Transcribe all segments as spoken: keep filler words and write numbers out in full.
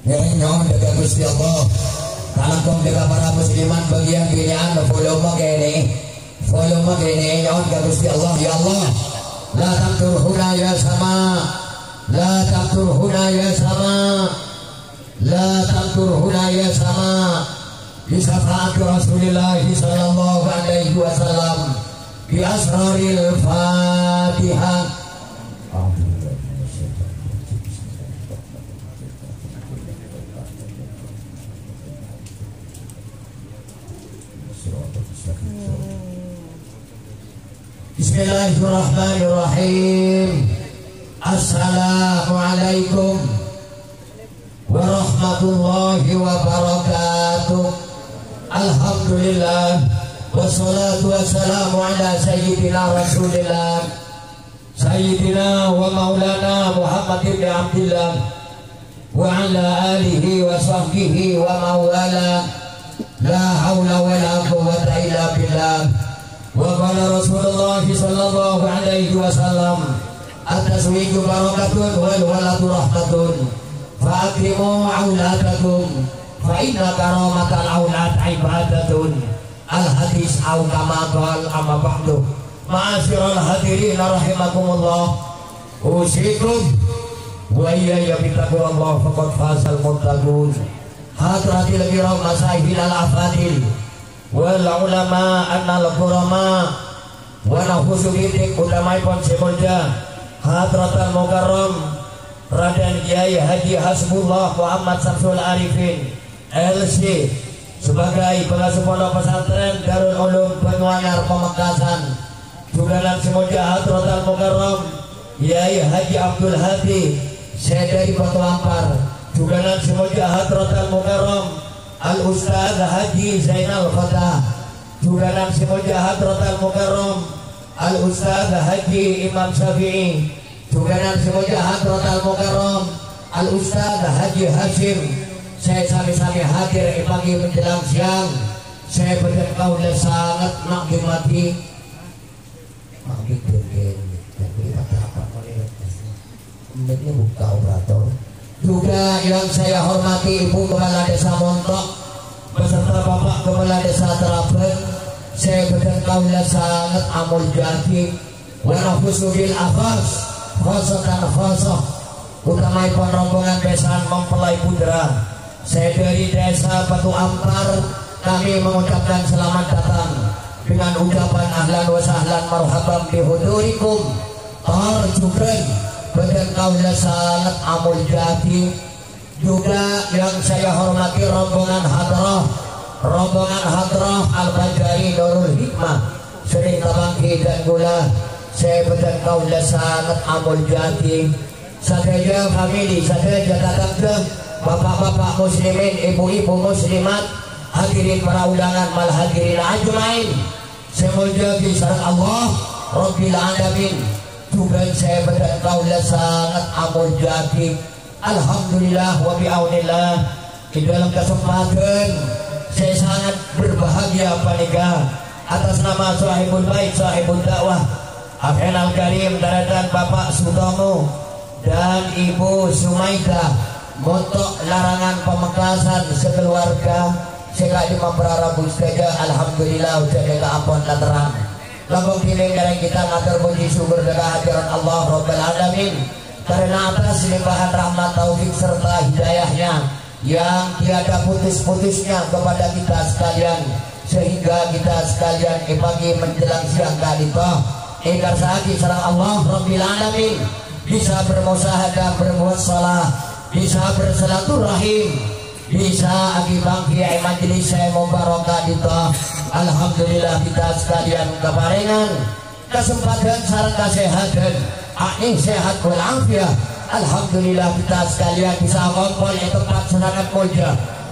Nyo'on ka Gusti Allah. Kalangkong ka para muslimat bâgiyân binè'an, volume kènè'. Volume kènè', nyo'on ka Gusti Allah. Ya Allah, la taqturhuna ya sama. La taqturhuna ya sama. La taqturhuna ya sama. Bi syafa'ati Rasulillah sallallahu alaihi wasallam. Bi asraril Fatihah. Bismillahirrahmanirrahim. Assalamualaikum warahmatullahi wabarakatuh. Alhamdulillah. Wassalatu wassalamu ala sayyidina Rasulillah. Sayyidina wa maulana Muhammad ibn Abdillah. Wa ala alihi wa sahbihi wa mawala. La haula wa la quwwata illa billah. Wa qala Rasulullah sallallahu alaihi wasallam, "At-tazwiju barakatun wal waladu rahmatun. Fa akrimu auladakum. Fa inna karamatal aulad ibadatun." Al-hadis au kama qal, amma ba'du. Ma'asyiral hadirin rahimakumullah. Usikum wa iyaya bitaqwallah, faqad fazal muttaqun. Hadratil kiram masahil al afadil wal ulama annal kurama wa nafusu bidik, utamaipun sè molja Hadratal Mukarram Raden Kiai Haji Hasbullah Muhammad Samsul Arifin, L C, sebagai pengasuh Pondok Pesantren Darul Ulum Banyuanyar Pamekasan. Jhughânan sè molja Hadratal Mukarram Kiai Haji Abdul Hadi, sè dhâri Batu Ampar. Jhughânan sè molja Hadratal Mukarram Al Ustaz Haji Zainal Fatah. Jhughânan sè molja Hadratal Mukarram Al Ustaz Haji Imam Syafi'i. Jhughânan sè molja Hadratal Mukarram Al Ustaz Haji Hasyim, sè sami-sami hadir è pagi menjelang siang. Sè bâdhân kaulâ sanget na'dhimaghi. Mangkèn bhâdhân, bhâdhân pada apa menit? Menitnya buka operator. Juga yang saya hormati Ibu Kepala Desa Montok beserta Bapak Kepala Desa Terabet, sè bâdhân kaulâ sanget amoljâ'aghi. Wa nafusu bil akhas, khasatan khasah. Utamaipun rombongan besan mempelai putra sè dhâri Desa Batu Ampar, kami mengucapkan selamat datang dengan ucapan ahlan wa sahlan marhaban bi hudurikum. Tor jhughân bâdhân kaulâ sanget amoljâ'aghi. Juga yang saya hormati rombongan hadrah, rombongan hadrah Al-Banjari Nurul Hikmah, sè rèng tapangghi dân kaulâ, sè bâdhân kaulâ sanget amoljâ'aghi. Sadhâjâ famili, sadhâjâ tatangghâ, bapak-bapak muslimin, ibu-ibu muslimat, hadirin para undangan, mal hadirin ajmain, sè moljâ'aghi sareng Allah Rabbil Alamin. Jhughân sè bâdhân kaulâ sanget amoljâ'aghi. Alhamdulillah wa bi'aunillah, è dhâlem kasempadhân sè sanget berbahagia panèka, atas nama Sohibul Bait, Sohibul Dakwah, Akhinal Karim, tarètan Bapak Sutomo dan Ibu Sumaida, Montok Larangan Pamekasan sakeluarga, sè ka'dimma para rabu sadhâjâ, alhamdulillah, jhâ' nèka ampon katerrang. Langkong ghâllu ngèrèng kita mator pojhi syukur ka kehadiran Allah Rabbal Alamin, karena atas limpahan rahmat, taufik, serta hidayahnya yang tiada putus-putusnya kepada kita sekalian, sehingga kita sekalian è pagi menjelang siang ka'dinto èkarsa'aghi sareng Allah Rabbil Alamin, bisa bermusahadah, bermuwasalah, bisa bersilaturahim, bisa aghi-bângghiyâ è majelis sè mubarak ka'dinto. Alhamdulillah, kita sekalian kaparèngan kasempadhân sareng kasèhadhân, a'ni sehat wal afiat. Alhamdulillah, kita sekalian bisa ngompol è tempat sè sanget molja,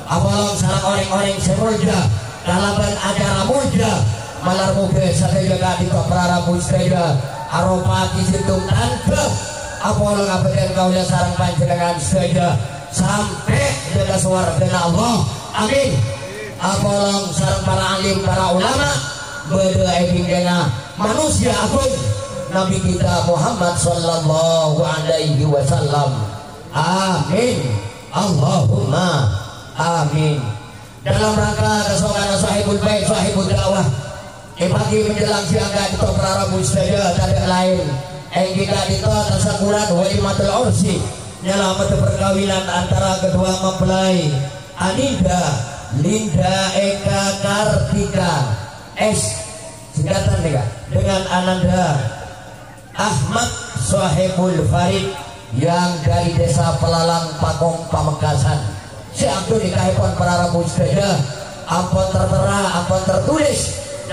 apolong sareng orèng-orèng sè molja, kalabân acara molja. Malar moghâ sadhâjâ ka'dinto para rabu sadhâjâ aropa kèjhâ' tandhâ, apolong abâdhân kaulâ sareng panjhennengngan sadhâjâ sampè' dâ' ka sowarghâna Allah. Amin. Apolong sareng para alim, para ulama, bâdâ è bingkèngnga manusia agung, Nabi kita Muhammad sallallahu alaihi wasallam. Amin. Allahumma amin. Dalam rangka kasokanna Sahibul Bait, Sahibul Dakwah, èpagi menjelang siang ka'dinto para rabu sadhâjâ, tadâ' laèn èngghi ka'dinto tasakkuran walimatul ursi, nyalameddhâ perkawinan antara kedua mempelai, Aninda Linda Eka Kartika S, singkatan nèka, dengan Ananda Ahmad Sohibul Farid yang dari Desa Pelalang, Pakong, Pamekasan. Sè abdhina nèka èpon para rabu sadhâjâ, ampon tertera, ampon tertulis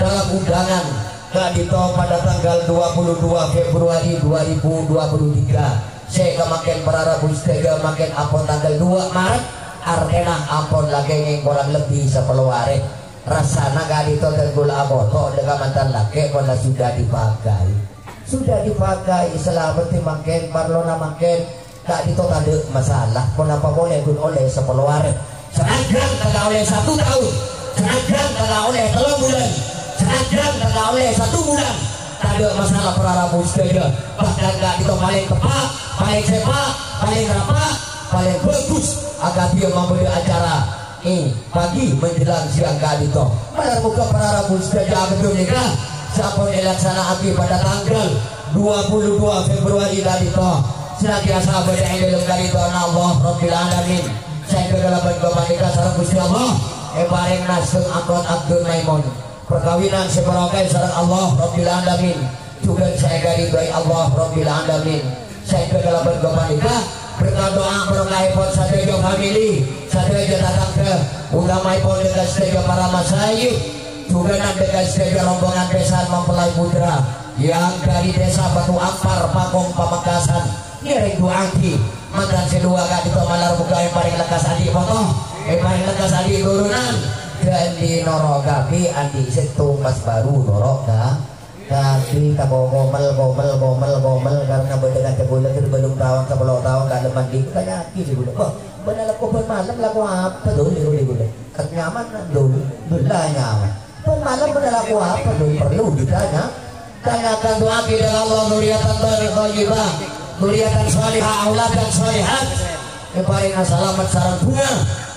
dalam undangan ka'dinto pada tanggal dua puluh dua Februari dua ribu dua puluh tiga. Sè ka mangkèn para rabu sadhâjâ, mangkèn ampon tanggal dua Maret, artèna ampon lakèngè korang lebbi sapolo arè. Rassana ka'dinto dhân kaulâ apoto dâ' ka mantan lakè' pon la sudah dipakai. Sudah dipakai, salameddhi mangkèn, parlona mangkèn, ka'dinto tadâ' masalah, ponapa polè ghun ollè sapolo arè. Sanajjân tadâ' ollè satu taon, sanajjân tadâ' ollè tello bulân, sanajjân tadâ' ollè satu bulân, tadâ' masalah para rabu sadhâjâ. Bahkan ka'dinto palèng teppa', palèng sèpa', palèng rapa', palèng bhâghus akadhi mambâdâ acara. Èpagi menjelang siang ka'dinto. Malar moghâ para rabu sadhâjâ abdhina nèka sampon èlaksana'aghi pada tanggal dua puluh dua Februari ka'dinto, senantiasa bâdâ è dâlem karidhoanna Allah Rabbil Alamin. Saèngghâ kalabân ghâpanèka sareng Ghustè Allah èparèngana sè angkon Abdul Maimun. Perkawinan sè barokah sareng Allah Rabbil Alamin. Jhughân sè èkaridhoi Allah Rabbil Alamin. Saèngghâ kalabân ghâpanèka, berkat doa barokahèpon sadhâjâ famili, sadhâjâ tatangghâ, utamaèpon dâ' ka sadhâjâ para masayyid, jhughânan dâ' ka sadhâjâ rombongan besan mempelai putra yang dari Desa Batu Ampar, Pakong, Pamekasan, ngèrèng du'aaghi mantan sè duwâ' ka'dinto malar moghâ èparèng lekkas andi' poto, èparèng lekkas andi' turunan, dhân dhi noro' kabbhi andi' sèttong pas bhâru noro' ka Kabbhi tako' komel, komel, komel, komel, karena bâdâ kanca kaulâ ghâr bâllung taon, sapolo taon, ta' lem mandi. Tanya'aghi sè kaulâ, "Wah, bâ'na lako bân malem lako apa, Dul?" Èko kaulâ. "Kan nyaman, Dul." "Dul la nyaman. Bân malem bâ'na lako apa, Dul?" Perlu ditanya. Tanyakan doa kita, "Ya Allah, dzurriyyatan thayyibah, dzurriyyatan shalihah, auladan shalihat." Èparèngana salamet sareng bhunga,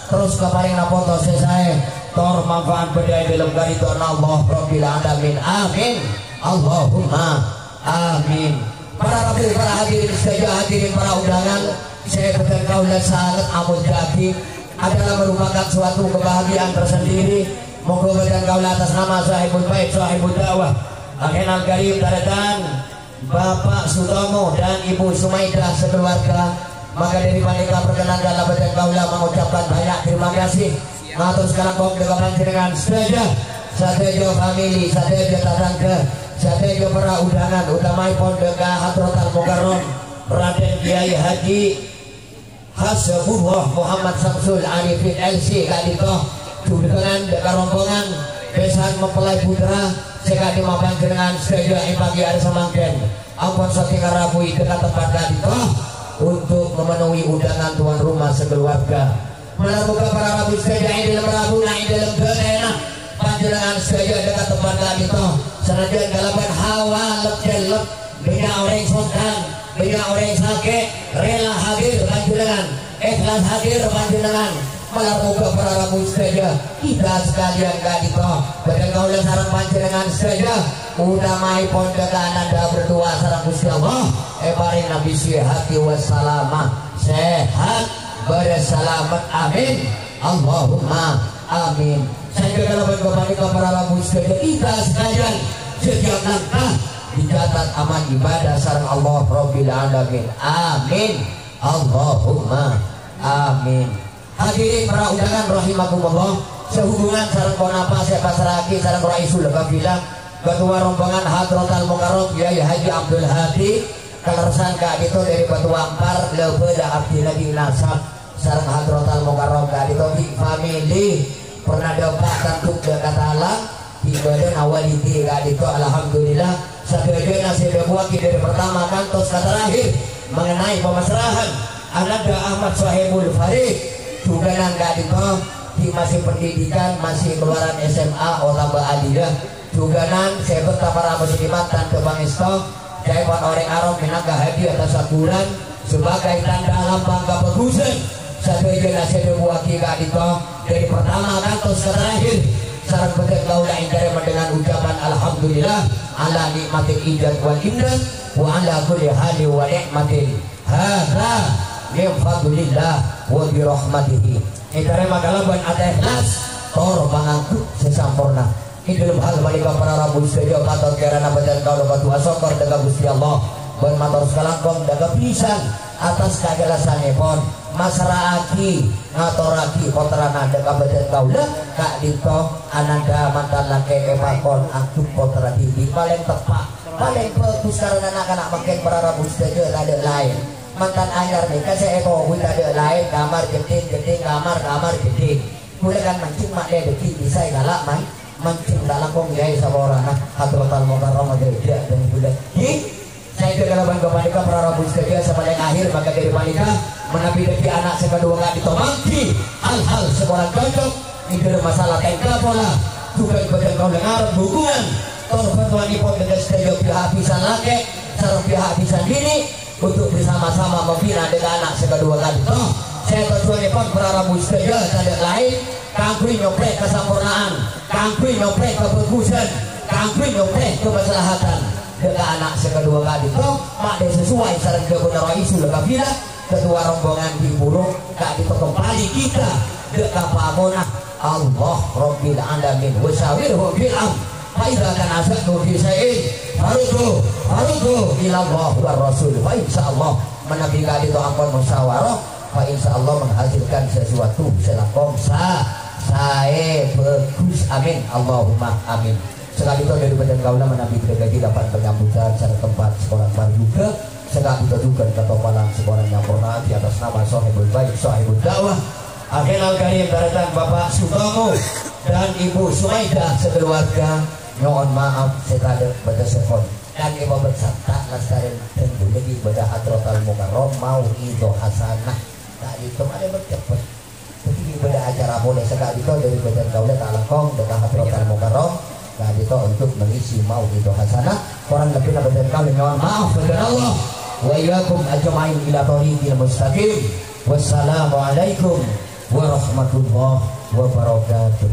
terros kaparèngana poto sè saè, tor manfaat bâdâ è dâlem karidhoanna Allah Rabbil Alamin. Amin. Allahumma amin. Para rabu, para hadirin sadhâjâ, hadirin para undangan, sè bhâdhân kaulâ sanget amoljâ'aghi, adalah merupakan suatu kebahagiaan tersendiri. Moghâ bhâdhân kaulâ atas nama Sahibul Bait, Sahibul Dakwah, Akhinal Karim Taretan, Bapak Sutomo dan Ibu Sumaidah sekeluarga, maka dari paneka perkenankan la bhâdhân kaulâ mengucapkan banyak terima kasih. Mator sakalangkong dâ' ka panjhennengngan sadhâjâ, sadhâjâ famili, sadhâjâ tatangghâ, sadhâjâ para undangan, utamaèpon dâ' ka Hadratal Mukarram Raden Kiai Haji Hasbullah Muhammad Samsul Arifin L C ka'dinto, jhughân dâ' ka rombongan besan mempelai putra sè ka'dimma panjhennengngan sadhâjâ è pagi arè samangkèn ampon satèya rabuwi dâ' ka tempat ka'dinto untuk memenuhi undangan tuan rumah sekeluarga. Malar moghâ para rabu sadhâjâ è dâlem rabuna, è dâlem dâtèna panjhennengngan sadhâjâ dâ' ka tempat ka'dinto, sanajjân kalabân hawa lep-cellep, bânnya' orèng sontang, bânnya' orèng sakè', rela hadir panjhennengngan, ikhlas hadir panjhennengngan. Malar moghâ para rabu sadhâjâ, kita sekalian ka'dinto, bhâdhân kaulâ sareng panjhennengngan sadhâjâ, utamaèpon dâ' ka ananda berdua sareng Ghustè Allah, èparèngana bi' sèhat wa salamah, sèhat bâdâ salamet. Amin. Allahumma amin. Saèngghâ kalabân ghâpanèka para rabu sadhâjâ, kita sekalian setiap langkah dicatat amal ibadah sareng Allah Rabbil Alamin. Amin. Allahumma amin. Hadirin para undangan rahimakumullah, sehubungan sareng ponapa sè èpasra'aghi sareng Raisul Kafilah, Ketua Rombongan Hadratal Mukarram Kiai Haji Abdul Hadi, kalerressan ka'dinto dâri Batu Ampar, la bhâlâ abdhina bi' nasab sareng Hadratal Mukarram ka'dinto bi' famili, pernah dâpa' tantu dâ' ka talang, bi' bâdâna walidi ka'dinto, alhamdulillah, sadhâjâna sè èdhâbuwaghi dâri partama kantos ka terakhir mengenai pemasrahan Ananda Ahmad Sohibul Farid, jhughânan ka'dinto, bi' masih pendidikan, masih keluaran S M A otabâ aliyah, jhughânan sè bhâkta para muslimat tandhâ pangèsto, ca'èpon orèng Arab mènangka hadiah tasakkuran sebagai tanda lambang kabhâghusân Sadhâjâna sè èdhâbuwâghi ka'dinto, dâri pertama kantos ka terakhir, sareng bhâdhân kaulâ èntarèma dengan ucapan alhamdulillah ala nikmatil ijad wal imdad, wa ala kulli hali wa nikmatin. Hadza min fadlillah wa bi rahmatihi. Ètarèma kalabân atè èhlas, tor pangangghup sè samporna. È dhâlem hal panèka, para rabu sadhâjâ, patot kèrana bhâdhân kaulâ padu'a sokkor dâ' ka Gustè Allah, bân mator sakalangkong dâ' ka bhisan attas kaèhlasannèpon, masra'aghi, ngatorraghi pottrana dâ' ka bhâdhân kaulâ, ka'dinto ananda mantan lakè' èpakon angghup pottra dhibi', palèng teppa', palèng bhâghus, karana na'-kana' mangkèn, para rabu sadhâjâ, tadâ' laèn. Mantan anyar nèka sè èpobuwi tadâ' laèn, kamar jeddhing, jeddhing, kamar, kamar jeddhing. Kaulâ kan mancèng ma' lè dhâggi' bisa èkala' man-, mancèng ta' langkong yâ saporana Hadratal Mukarramah dâjâ bân bulâ. Ghi? Saèngghâ kalabân ghâpanèka, para rabu sadhâjâ, sè palèng akhir maka dâri panèka, manabi dhâggi' ana' sè kaduwâ ka'dinto mangghi hal-hal sè korang cocok, nèka masalah tèngka pola, jhughân bhâdhân kaulâ ngarep dhukungan, tor bhântoannèpon dâ' ka sadhâjâ pihak bhisan lakè' sareng pihak bhisan binè', untuk bersama-sama membina dâ' ka ana' sè kaduwâ ka'dinto. Sè tojjhuwânnèpon para rabu sadhâjâ tadâ' laèn, kaangghuy nyoprè kasampornaan, kaangghuy nyoprè kabhâghusân, kaangghuy nyoprè kamaslahadhân dâ' ka ana' sè kaduwâ ka'dinto, ma' dâ' sasoway sareng dhâbuna Raisul Kabilah, ketua rombongan di Puro, ka'dinto kembali kita dâ' ka pamona Allah Rabbil Alamin. Wa syawirhum fil amr. Fa idza tanaza'tum fi syai'in faruddu, faruddu ila Allah war Rasul. Fa insyaallah, manabi ka'dinto ampon musyawarah, fa insyaallah menghasilkan sesuatu sè langkong sa-, saè bhâghus. Amin. Allahumma amin. Saka'dinto dâri bhâdhân kaulâ manabi pribadi lapan penyambutan sareng tempat sè korang parjhughâ. Saka'dinto jhughân katopalan sè korang nyamporna'aghi atas nama Sohibul Bait, Sohibul Da'wah. Akhil Al Karim, tarètan Bapak Sutomo dan Ibu Sumaidah sekeluarga, nyo'on ma'af sè tadâ' bâtessèpon. Kan èpabât santa lastarè dhân bulâ ghi' bâdâ Hadratal Mukarram Mau'idhah Hasanah. Ka'dinto malè bât ceppet. Dhâddhi ghi' bâdâ acara polè saka'dinto dâri bhâdhân kaulâ ta' langkong dâ' ka Hadratal Mukarram ka'dinto untuk mengisi Mau'idhah Hasanah. Korang lebbina bhâdhân kaulâ nyo'on ma'af bhâdhân Allah. Wa iyyakum ajma'in ila thariqil mustaqim. Wassalamualaikum warahmatullahi wabarakatuh.